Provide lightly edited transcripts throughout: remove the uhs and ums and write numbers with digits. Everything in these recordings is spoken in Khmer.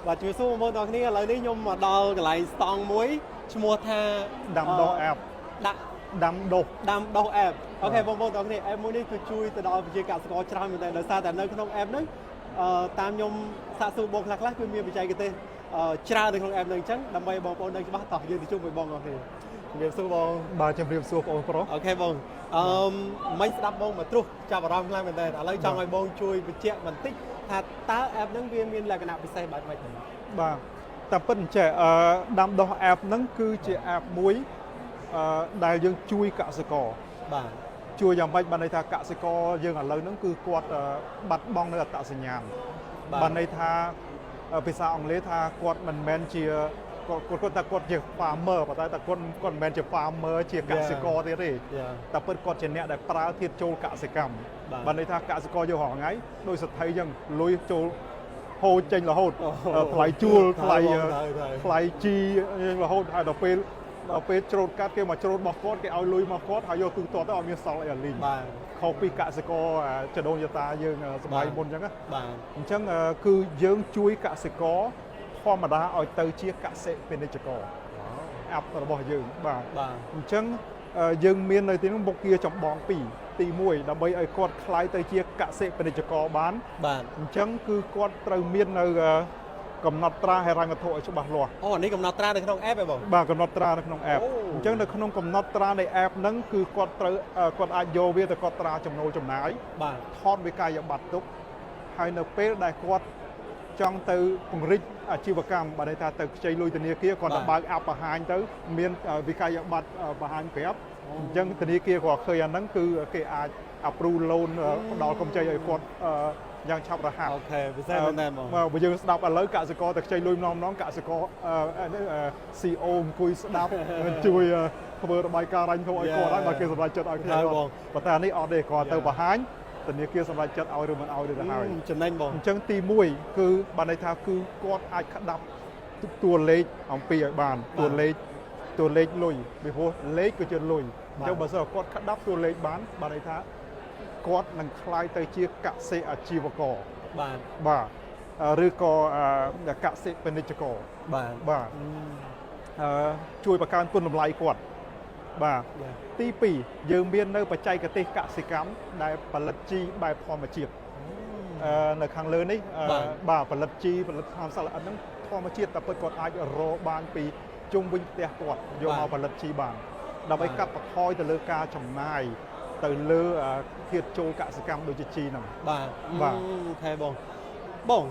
បាទជួយសួរបងប្អូនទាំងអស់គ្នាឥឡូវនេះខ្ញុំមកដល់កន្លែងស្តង់មួយឈ្មោះថា ដាំដុះ app ដាក់ ដាំដុះ ដាំដុះ app OK បងប្អូនទាំងអស់គ្នា app មួយនេះគឺជួយទៅដល់ប្រជាកសិករច្រើនមែនទែនដោយសារតែនៅក្នុង app ហ្នឹងតាមខ្ញុំសាកសួរបងខ្លះៗគឺមានបច្ចេកទេសច្រើននៅក្នុង app ហ្នឹងអញ្ចឹងដើម្បីបងប្អូនដឹងច្បាស់តោះយើងទៅជួបមួយបងទាំងអស់គ្នាជំរាបសួរបង បាទជំរាបសួរបងប្រុស OK បងអឺមិញស្ដាប់បងមកត្រុសចាប់អារម្មណ៍ខ្លាំងមែនទែនឥឡូវចង់ឲ្យបងជួយបញ្ជាក់បន្តិចថាតើ app ហ្នឹងវាមានលក្ខណៈពិសេសបែបម៉េចដែរ បាទតែពិតអញ្ចេះដាំដុះ app ហ្នឹងគឺជា app មួយដែលយើងជួយកសិករ បាទ ជួយយ៉ាងម៉េចបានន័យថាកសិករយើងឥឡូវហ្នឹងគឺគាត់បាត់បង់នៅអត្តសញ្ញាណ បាទ បានន័យថាភាសាអង់គ្លេសថាគាត់មិនមែនជាគាត់គាត់គាត់ថាគាត់ជា farmer ប៉ុន្តែតែគាត់គាត់មិនមែនជា farmer ជាកសិករទៀតទេ Yeah. តែពិតគាត់ជាអ្នកដែលប្រើធាតុចូលកសិកម្ម បាទ បានន័យថាកសិករយើងរាល់ថ្ងៃដោយសទ្ធិចឹងលុយចូលហូរចេញរហូត អូ ថ្លៃជួលថ្លៃ ត្រូវត្រូវត្រូវ ថ្លៃជីរហូតហើយដល់ពេលច្រូតកាត់គេមកច្រូតរបស់គាត់គេឲ្យលុយមកគាត់ហើយយកទូទាត់ទៅឲ្យមានសល់អីឲ្យលីង បាទ ខុសពីកសិករចដូនចតាយើងសម័យ បាទ មុនចឹងណា បាទ អញ្ចឹងគឺយើងជួយកសិករធម្មតាឲ្យទៅជាកសិពាណិជ្ជករ app របស់យើងបាទ បាទ អញ្ចឹងយើងមាននៅទីនោះមុខងារចម្បងពីរទី1ដើម្បីឲ្យគាត់ក្លាយទៅជាកសិពាណិជ្ជករបាន បាទ អញ្ចឹងគឺគាត់ត្រូវមាននៅកំណត់ត្រាហិរញ្ញវត្ថុឲ្យច្បាស់លាស់ អូនេះកំណត់ត្រានៅក្នុង app ឯងបង បាទកំណត់ត្រានៅក្នុង app អូ អញ្ចឹងនៅក្នុងកំណត់ត្រានៃ app ហ្នឹងគឺគាត់ត្រូវគាត់អាចយកវាទៅកត់ត្រាចំណូលចំណាយ បាទ ថតវិក័យប័ត្រទុកហើយនៅពេលដែលគាត់ចង់ទៅពង្រីកអាជីវកម្មបាទន័យថាទៅខ្ចីលុយធនាគារគាត់ទៅបើក app បង្ហាញទៅមានវិក័យប័ត្របង្ហាញប្រាប់អញ្ចឹងធនាគារគាត់ឃើញអាហ្នឹងគឺគេអាច approve loan ផ្ដល់កម្ចីឲ្យគាត់យ៉ាងឆាប់រហ័ស OK ពិសេសមែនតើបង បាទបើយើងស្ដាប់ឥឡូវកសិករតែខ្ចីលុយម្ដងម្ដងកសិករនេះCEO អង្គុយស្ដាប់ ជួយធ្វើរបាយការណ៍រញ្ញធឲ្យគាត់ហើយបើគេសម្រេចចិត្តឲ្យគ្នា ហើយបង ប៉ុន្តែអានេះអត់ទេគាត់ទៅបង្ហាញធនាគារសម្រេចចិត្តឲ្យឬមិនឲ្យឬទៅហើយ ចំណេញបង អញ្ចឹងទី1គឺបានន័យថាគឺគាត់អាចក្តាប់តួលេខអំពីឲ្យបានតួលេខតួលេខលុយពីព្រោះលេខគឺជាលុយអញ្ចឹងបើសិនជាគាត់ក្តាប់តួលេខបានបានន័យថាគាត់នឹងក្លាយទៅជាកសិអាជីវករ បាទ បាទឬក៏កសិពាណិជ្ជករ បាទ បាទជួយបង្កើនគុណតម្លៃគាត់បាទទី2យើងមាននៅបច្ចេកទេសកសិកម្មដែលផលិតជីបែបធម្មជាតិនៅខាងលើនេះបាទផលិតជីផលិតថ្នាំសត្វល្អិតហ្នឹងធម្មជាតិតែពិតគាត់អាចរកបានពីជុំវិញផ្ទះគាត់យកមកផលិតជីបានដើម្បីកាត់បន្ថយទៅលើការចំណាយទៅលើធាតុចូលកសិកម្មដូចជាជីហ្នឹង បាទ បាទ OK បងបង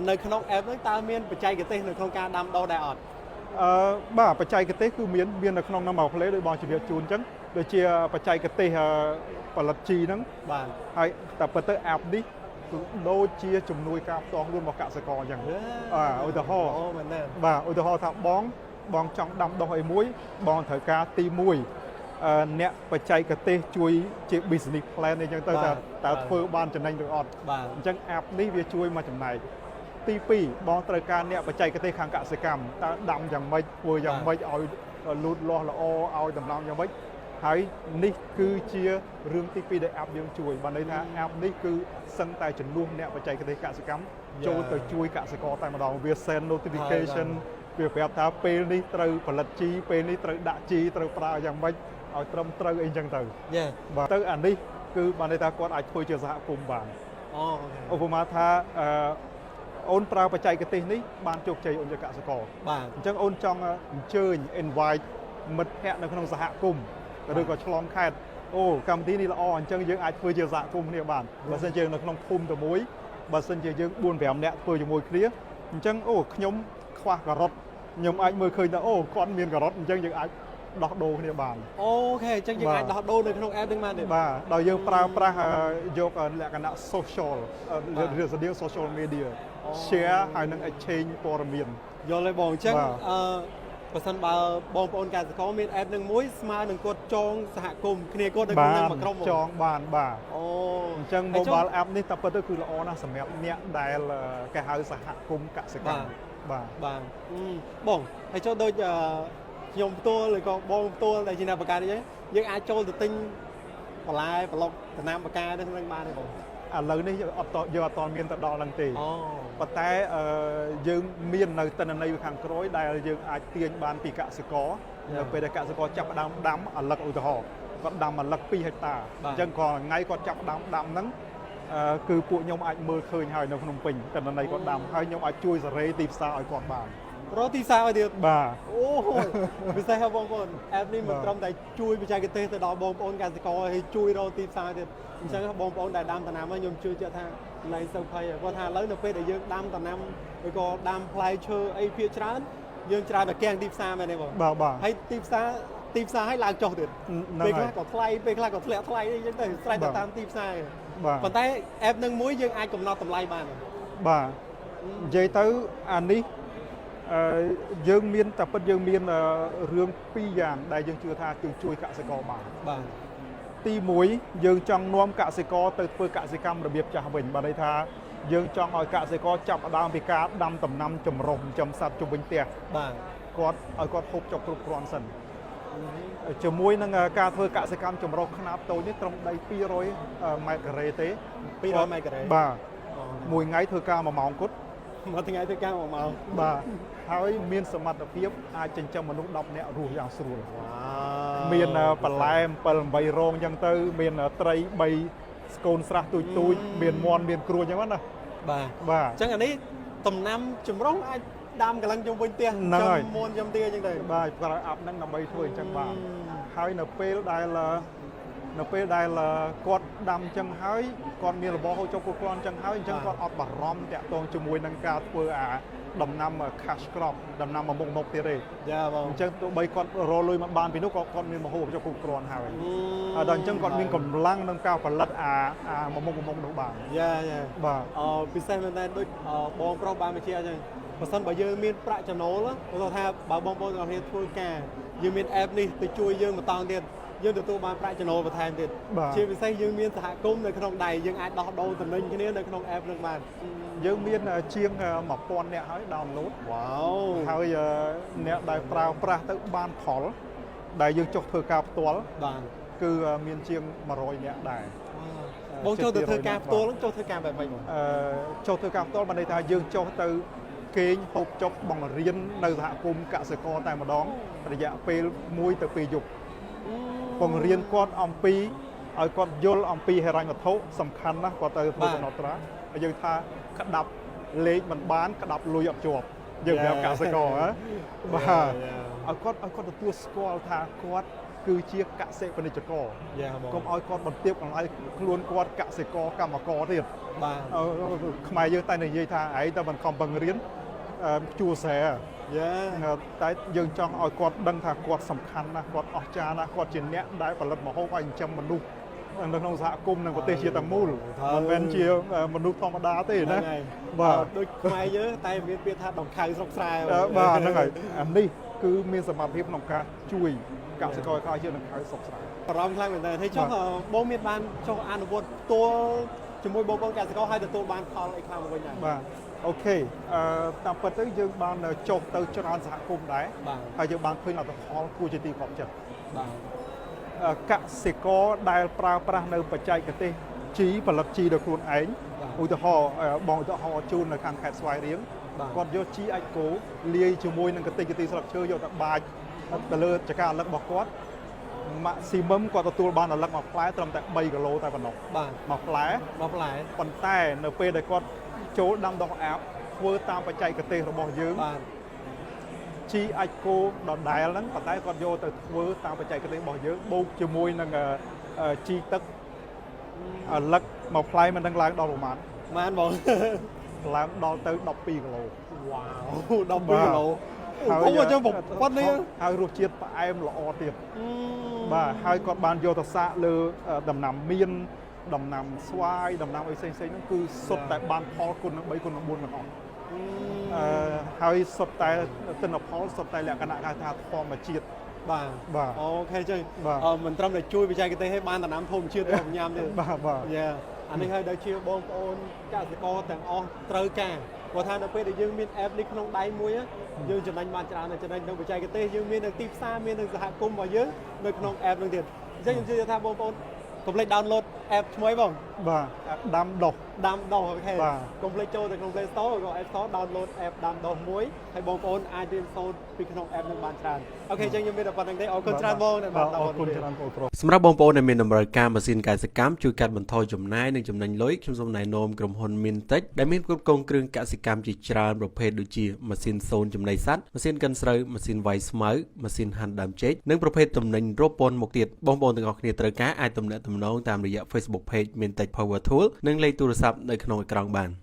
នៅក្នុង app ហ្នឹងតើមានបច្ចេកទេសនៅក្នុងការដាំដុះដែរអត់ បាទបច្ចេកទេសគឺមានមាននៅក្នុងហ្នឹងមកផ្លេដោយបងជម្រាបជូនអញ្ចឹងដូចជាបច្ចេកទេសផលិតជីហ្នឹង បាទ ហើយតែពិតទៅ app នេះគឺដូចជាជំនួយការផ្ទាល់ខ្លួនរបស់កសិករអញ្ចឹង អឺឧទាហរណ៍ អូមែនទេ បាទឧទាហរណ៍ថាបងបងចង់ដាំដុះអីមួយបងត្រូវការទី1អ្នកបច្ចេកទេសជួយជា business plan អីចឹងទៅតើតើធ្វើបានចំណេញឬអត់ បាទ អញ្ចឹង app នេះវាជួយមកចំណែកទី2បងត្រូវការអ្នកបច្ចេកទេសខាងកសិកម្មតើដាំយ៉ាងម៉េចធ្វើយ៉ាងម៉េចឲ្យលូតលាស់ល្អឲ្យដំណាំយ៉ាងម៉េចហើយនេះគឺជារឿងទី2ដែល app យើងជួយបានន័យថា app នេះគឺសឹងតែជំនួសអ្នកបច្ចេកទេសកសិកម្មចូលទៅជួយកសិករតែម្ដងវា send notification វាប្រាប់ថាពេលនេះត្រូវផលិតជីពេលនេះត្រូវដាក់ជីត្រូវប្រើយ៉ាងម៉េចឲ្យត្រឹមត្រូវអីចឹងទៅ Yeah បាទទៅអានេះគឺបានន័យថាគាត់អាចធ្វើជាសហគមន៍បាន អូ OK ឧបមាថាអូនប្រើបច្ចេកទេសនេះបានជោគជ័យអូនជាកសិករ បាទ អញ្ចឹងអូនចង់អញ្ជើញ invite មិត្តភ័ក្តិនៅក្នុងសហគមន៍ឬក៏ឆ្លងខេត្តអូកម្មវិធីនេះល្អអញ្ចឹងយើងអាចធ្វើជាសហគមន៍គ្នាបានបើសិនជានៅក្នុងភូមិតែមួយបើសិនជាយើង4 5នាក់ធ្វើជាមួយគ្នាអញ្ចឹងអូខ្ញុំខ្វះការ៉ុតខ្ញុំអាចមើលឃើញថាអូគាត់មានការ៉ុតអញ្ចឹងយើងអាចដោះដូរគ្នាបាន OK អញ្ចឹងយើង បាទ អាចដោះដូរនៅក្នុង app ហ្នឹងបានទេ បាទដោយយើងប្រើប្រាស់យកលក្ខណៈ social បាទ រឿងស្តៀង social media អូ share ហើយនឹង exchange ព័ត៌មាន យល់ហើយបងអញ្ចឹង បាទ បើសិនបើបងប្អូនកសិករមាន app ហ្នឹងមួយស្មើនឹងគាត់ចងសហគមន៍គ្នាគាត់នៅក្នុង បាន ហ្នឹងមួយក្រុមហ្មង ចងបានបាទ អូ អញ្ចឹង ហើយចុះ mobile app នេះតែពិតទៅគឺល្អណាស់សម្រាប់អ្នកដែលគេហៅសហគមន៍កសិកម្មបាទ បាទបងហើយចុះដូចខ្ញុំផ្ទាល់ឬក៏បងផ្ទាល់ដែលជាអ្នកបង្កើតអីចឹងយើងអាចចូលទៅទិញបន្លែប្លុកដំណាំបកានៅក្នុងហ្នឹងបានទេបង ឥឡូវនេះយើងអត់តយើងអត់តមានទៅដល់ហ្នឹងទេ អូ ប៉ុន្តែយើងមាននៅទិន្នន័យខាងក្រោយដែលយើងអាចទាញបានពីកសិករនៅពេលដែលកសិករចាប់ផ្ដើមដាំឪឡឹកឧទាហរណ៍គាត់ដាំឪឡឹក2ហិកតាអញ្ចឹងគាត់ថ្ងៃគាត់ចាប់ផ្ដើមដាំហ្នឹងគឺពួកខ្ញុំអាចមើលឃើញហើយនៅភ្នំពេញទិន្នន័យគាត់ដាំហើយខ្ញុំអាចជួយសេរីទីផ្សារឲ្យគាត់បាន រកទីផ្សារឲ្យទៀត បាទ អូពិសេសហើយបងប្អូន app នេះមិន បាទ ត្រឹមតែជួយបច្ចេកទេសទៅដល់បងប្អូនកសិករហើយជួយរកទីផ្សារទៀតអញ្ចឹងបងប្អូនដែលដាំដំណាំហ្នឹងខ្ញុំជឿជាក់ថាលែងសូវភ័យហើយគាត់ថាឥឡូវនៅពេលដែលយើងដាំដំណាំឬក៏ដាំផ្លែឈើអីភាគច្រើនយើងច្រើនតែកៀងទីផ្សារមែនទេបង បាទបាទ ហើយទីផ្សារទីផ្សារឲ្យឡើងចុះទៀត ហ្នឹង ពេលខ្លះ ហើយ ក៏ថ្លៃពេលខ្លះក៏ធ្លាក់ថ្លៃអីចឹងទៅស្រេចទៅ បាទ តាមទីផ្សារឯង បាទ ប៉ុន្តែ app នឹងមួយយើងអាចកំណត់តម្លៃបាន បាទនិយាយទៅអានេះយើងមានតែពិតយើងមានរឿងពីរយ៉ាងដែលយើងជឿថាគឺជួយកសិករបាន បាទ ទី1យើងចង់នាំកសិករទៅធ្វើកសិកម្មរបៀបចាស់វិញបាទន័យថាយើងចង់ឲ្យកសិករចាប់ផ្ដើមពីការដាំដំណាំចម្រុះចិញ្ចឹមសត្វជុំវិញផ្ទះ បាទ គាត់ឲ្យគាត់ហូបចុកគ្រប់គ្រាន់សិនជាមួយនឹងការធ្វើកសិកម្មចម្រុះខ្នាតតូចនេះត្រឹមដី200ម៉ែត្រការ៉េទេ 200ម៉ែត្រការ៉េ បាទមួយថ្ងៃធ្វើការ1ម៉ោងគត់ មួយថ្ងៃធ្វើការ1ម៉ោង បាទហើយមានសមត្ថភាពអាចចិញ្ចឹមមនុស្ស10នាក់រស់យ៉ាងស្រួល វ៉ាវ មានបន្លែ7 8រងអញ្ចឹងទៅ មានត្រី3ស្កូនស្រះទូចទូចមានមន់មានគ្រួចអញ្ចឹងណា បាទ បាទ អញ្ចឹងអានេះដំណាំចម្រុះអាចដាំកន្លងជុំវិញផ្ទះ ហ្នឹងហើយ ចំមួនចំទាអញ្ចឹងទៅ បាទប្រើ app ហ្នឹងដើម្បីធ្វើអញ្ចឹងបាទហើយនៅពេលដែលគាត់ដាំអញ្ចឹងហើយគាត់មានរបរហូបចុកគ្រប់គ្រាន់អញ្ចឹងហើយអញ្ចឹងគាត់អត់បារម្ភតាក់ទងជាមួយនឹងការធ្វើអាដំណាំ cash crop ដំណាំមួយមុខមុខទៀតទេ យ៉ាបង អញ្ចឹងទោះបីគាត់រកលុយមកបានពីនោះក៏គាត់មានមហូបចុកគ្រប់គ្រាន់ហើយហើយដល់អញ្ចឹងគាត់មានកម្លាំងក្នុងការផលិតអាមួយមុខមួយមុខនោះបាន យ៉ាយ៉ា បាទ អពិសេសមែនតើដូចបងប្រុសបានបញ្ជាក់អញ្ចឹងបើសិនបើយើងមានប្រាក់ចំណូលឧទាហរណ៍ថាបើបងប្អូនទាំងអស់គ្នាធ្វើការយើងមាន app នេះទៅជួយយើងបន្តទៀតយើងទទួលបានប្រាក់ចំណូលបន្ថែមទៀត បាទ ជាពិសេសយើងមានសហគមន៍នៅក្នុងដៃយើងអាចដោះដូរតំណែងគ្នានៅក្នុង app នឹងបាន យើងមានជាង1000នាក់ហើយ download វ៉ាវ ហើយអ្នកដែលប្រើប្រាស់ទៅបានផលដែលយើងចុះធ្វើការផ្ទាល់ បាទ គឺមានជាង100នាក់ដែរ បងចូលទៅធ្វើការផ្ទាល់ហ្នឹងចូលធ្វើការបែបម៉េចបង ចុះធ្វើការផ្ទាល់បានន័យថាយើងចុះទៅគេងហូបចុកបង្រៀននៅសហគមន៍កសិករតែម្ដងរយៈពេល1ទៅ2យប់បង្រៀនគាត់អំពីឲ្យគាត់យល់អំពីហិរញ្ញវត្ថុសំខាន់ណាស់គាត់ទៅធ្វើកំណត់ត្រាហើយយើងថាក្តាប់លេខមិនបានក្តាប់លុយអត់ជាប់យើងប្រាប់កសិករហ៎បាទឲ្យគាត់ទទួលស្គាល់ថាគាត់គឺជាកសិពាណិជ្ជករ យ៉ាបង កុំឲ្យគាត់បន្ទាបកន្លែងខ្លួនគាត់កសិករកម្មករទៀត បាទ ខ្មែរយើងតែនិយាយថាឯងតែមិនខំបង្រៀនជួស្រែ យ៉ា តែយើងចង់ឲ្យគាត់ដឹងថាគាត់សំខាន់ណាស់គាត់អស្ចារ្យណាស់គាត់ជាអ្នកដែលផលិតម្ហូបឲ្យចិញ្ចឹមមនុស្សនៅក្នុងសហគមន៍និងប្រទេសជាតិទាំងមូលមិនមែនជាមនុស្សធម្មតាទេណាបាទ ដូចខ្មែរយើងតែមានពាក្យថាដង្ខៅស្រុកស្រែ បាទហ្នឹងហើយអានេះគឺមានសមត្ថភាពក្នុងការជួយកសិករឲ្យក្លាយជាដង្ខៅស្រុកស្រែ បារម្ភខ្លាំងមែនតើហើយចុះបងមានបានចុះអនុវត្តផ្ទាល់ជាមួយបងប្អូនកសិករហើយទទួលបានផលអីខ្លះមកវិញដែរ បាទ OK តាមពិតទៅយើងបានចុះទៅច្រើនសហគមន៍ដែរ បាទ ហើយយើងបានឃើញលទ្ធផលគួរជាទីគាប់ចិត្ត បាទ កសិករដែលប្រើប្រាស់នៅបច្ចេកទេសជីផលិតជីដោយខ្លួនឯងឧទាហរណ៍បងឧទាហរណ៍ជូននៅខាងខេត្តស្វាយរៀងគាត់យកជីអាចគោលាយជាមួយនឹងកតិកទីស្លឹកឈើយកទៅបាចទៅលើចការឪឡឹករបស់គាត់ maximum គាត់ទទួលបានឪឡឹកមួយផ្លែត្រឹមតែ3គីឡូតែប៉ុណ្ណោះ បាទ មួយផ្លែ មកផ្លែ ប៉ុន្តែនៅពេលដែលគាត់ចូលដាំដុះអាបធ្វើតាមបច្ចេកទេសរបស់យើង បាទ ជីអាចគោដដែលហ្នឹងប៉ុន្តែគាត់យកទៅធ្វើតាមបច្ចេកទេសរបស់យើងបូកជាមួយនឹងជីទឹកឪឡឹកមួយផ្លែមិនដឹងឡើងដល់ប្រមាណ ម៉ានបង ឡើងដល់ទៅ12គីឡូ វ៉ាវ12គីឡូអូអញ្ចឹងប៉ុណ្នេះ ហើយរសជាតិផ្អែមល្អទៀតបាទហើយគាត់បានយកទៅសាកលើដំណាំមៀនដំណាំស្វាយដំណាំអីផ្សេងៗហ្នឹងគឺសុទ្ធតែបានផលគុណនឹង3គុណនឹង4ទាំងអស់ហើយសុទ្ធតែទិន្នផលសុទ្ធតែលក្ខណៈគេថាធម្មជាតិ បាទ បាទ OK អញ្ចឹង បាទ មិនត្រឹមតែជួយបច្ចេកទេសឲ្យបានដំណាំធម្មជាតិទៅញ៉ាំទេ បាទបាទ យ៉ាអានេះហើយដែលជាបងប្អូនកសិករទាំងអស់ត្រូវការគាត់ថានៅពេលដែលយើងមាន app នេះក្នុងដៃមួយយើងចំណេញបានច្រើនចំណេញនៅបច្ចេកទេសយើងមាននៅទីផ្សារមាននៅសហគមន៍របស់យើងនៅក្នុង app នឹងទៀតអញ្ចឹងខ្ញុំជឿថាបងប្អូនកុំភ្លេច download app ថ្មីបង បាទដាំដុះ ដាំដុះ OK បាទ កុំភ្លេចចូលទៅក្នុង Play Store ឬក៏ App Store download app ដាំដុះមួយហើយបងប្អូនអាចរៀនសូត្រពីក្នុង app នឹងបានច្រើន OK អញ្ចឹងខ្ញុំមានតែប៉ុណ្្នឹងទេអរគុណច្រើនបងដែលបាន បាទអរគុណច្រើនបងប្រុស សម្រាប់បងប្អូនដែលមានតម្រូវការម៉ាស៊ីនកសិកម្មជួយកាត់បន្ថយចំណាយនិងចំណេញលុយខ្ញុំសូមណែនាំក្រុមហ៊ុន Mintech ដែលមានគ្រប់គ្រងគ្រឿងកសិកម្មជាច្រើនប្រភេទដូចជាម៉ាស៊ីនសូនចំណីសត្វម៉ាស៊ីនកិនស្រូវម៉ាស៊ីនវាយស្មៅម៉ាស៊ីនហាន់ដើមចេកនិងប្រភេទទំនិញរាប់ពាន់មុខទៀតបងប្អូនទាំងអស់គ្នាត្រូវការអាចទំនាក់ទំនងតាមរយៈ Facebook Page Mintech Power Tool និងលេខទូរស័ព្ទនៅក្នុងអេក្រង់បាន។